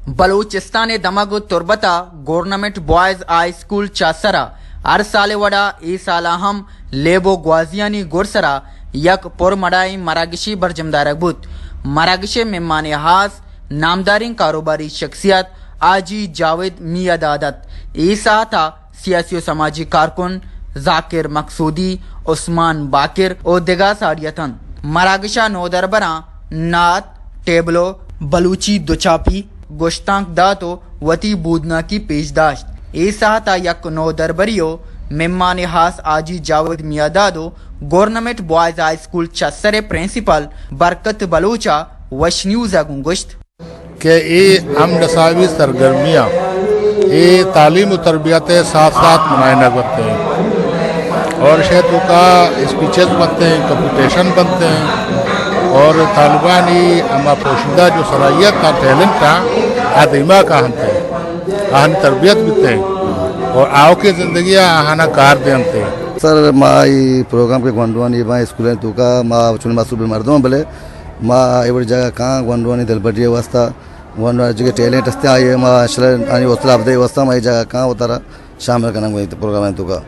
بلوچستان ءِ دمگ ءُ تربت ءَ گورنمنٹ بوائز ہائی اسکول چہ سر ءَ ہر سال ءِ وڑ ءَ اے سال ءَ ہم لیب ءُ گوازیانی گڈسر ءَ یک پرمڑاہیں مراگشے برجم دارگ بوت۔ مراگش ءِ مہمان ہاس نامداریں کاروباری شخصیت حاجی جاوید میاداد ات۔ اے ساعت ءَ سیاسی ءُ سماجی کارکن ذاکر مقصودی، عثمان باقر ءُ دگہ ساڑی اتنت۔ مراگش ءَ نودربراں نعت، ٹیبلو، بلوچی دوچاپی، گشتانک دات ءُ وتی بودناکی پیش داشت۔ اے ساعت ءَ یک نودربری ءُ مہمان ہاس حاجی جاوید میاداد ءُ گورنمنٹ بوائز ہائی اسکول چسر ءِ پرنسپل برکت بلوچ ءَ وش نیوز ءَ گوں گوشت۔ کہ اے ہم نصابی سرگرمیاں اے تعلیم و تربیت ءِ ساتھ ساتھ منائینگ بنت ایں اور ایشی توکا اسپیچز بنت ایں، کمپٹیشن بنت ایں اور طالبانی ہما پوشیدہ جو صلاحیت آں، ٹیلنٹ آں، آ دیما کاہنت ایں، آہانی تربیت بیت ایں اور آؤکیں زندگی ءَ آہانا کار دینت ایں۔ سر، ما اے پروگرام کہ گونڈوانی بانک اسکول ءِ توکا ما چون مسئول مردم، بلے ما اے وڑ جاگہ کاں گونڈوانی دلبڈی ءِ واسطہ، گونڈوانی جگہ ٹیلنٹ ہستیں، آئی ءَ ما اشرا آنی حوصلہ افزائی ءِ واسطہ ما اے جاگہ کاں وتارا شامل کناں گوں اے پروگرام ءِ توکا۔